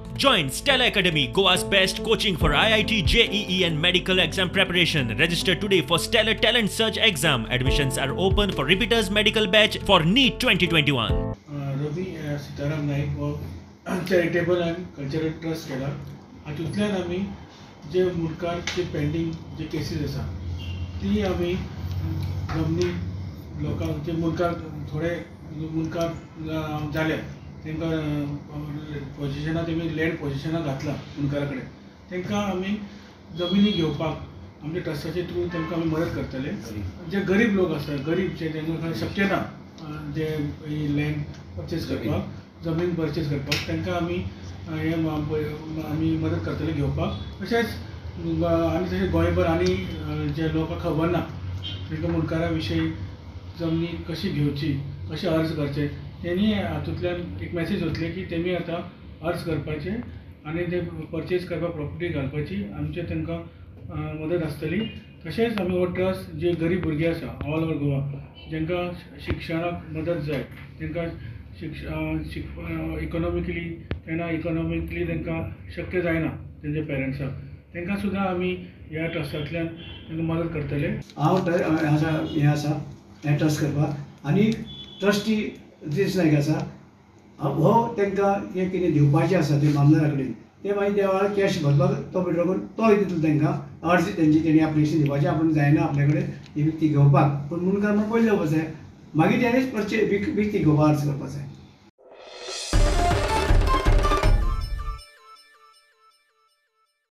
Join Stella Academy, Goa's best coaching for IIT, JEE and medical exam preparation. Register today for Stellar Talent Search exam. Admissions are open for repeaters medical batch for NEET 2021. Ravi Sitaram Naik हो charitable and cultural trust केला. हातूंतल्यान आमी जे मुंडकार जे pending जे cases आसा ती आमी जमनी लोकांक जे मुंडकार थोडे मुंडकार जाल्या तांकां पोजिशनां तेमी लँड पोजिशनां घातला मुंडकारा कडेन, तांकां आमी जमिनी घेवपाक आमच्या ट्रस्टाचे थ्रू तांकां आमी मदत करतले. जे गरीब लोक आसा, गरीब जे तांकां शक्य ना जे लँड परचेज करपाक, जमीन परचेज करपाक, तांकां आमी हे आमी मदत करतले घेवपाक. तशेंच आनी तशें गोंयभर आनी जे लोकांक खबर ना तांकां मुंडकारा विशयी जमनी कशी घेवची, कशे अर्ज करचे, तेणी हातूंतल्यान एक मॅसेज वतली की तेमी आतां अर्ज करपाचे आनी ते परचेज करपाक प्रॉपर्टी घालपाची आमचे तांकां मदत आसतली. तशेंच आमी हो ट्रस्ट जे गरीब भुरगे आसा ऑल ओवर गोवा जांकां शिक्षणाक मदत जाय, तांकां इकॉनॉमिकली तेन्ना इकॉनॉमिकली तांकां शक्य जायना तेंच्या पेरंट्साक, तांकां सुद्दां आमी ह्या ट्रस्टांतल्यान तांकां मदत करतले. हांव आसा हें आसा हें ट्रस्ट करपाक आनी ट्रस्टी दिनेश नायक आसा, हो तांकां हें कितें दिवपाचें आसा तें मामलेदारा कडेन ते मागीर त्या वेळार कॅश भरपाक तो विड्रॉ करून तो दितलो तांकां अर्ज तेंची तेणी एप्लिकेशन दिवपाचें, आपूण जायना आपल्या कडेन ती विकती घेवपाक, पूण मुंडकार म्हण पयलीं येवपाक जाय, मागीर तेणेच परचे विकती घेवपाक अर्ज करपाक जाय.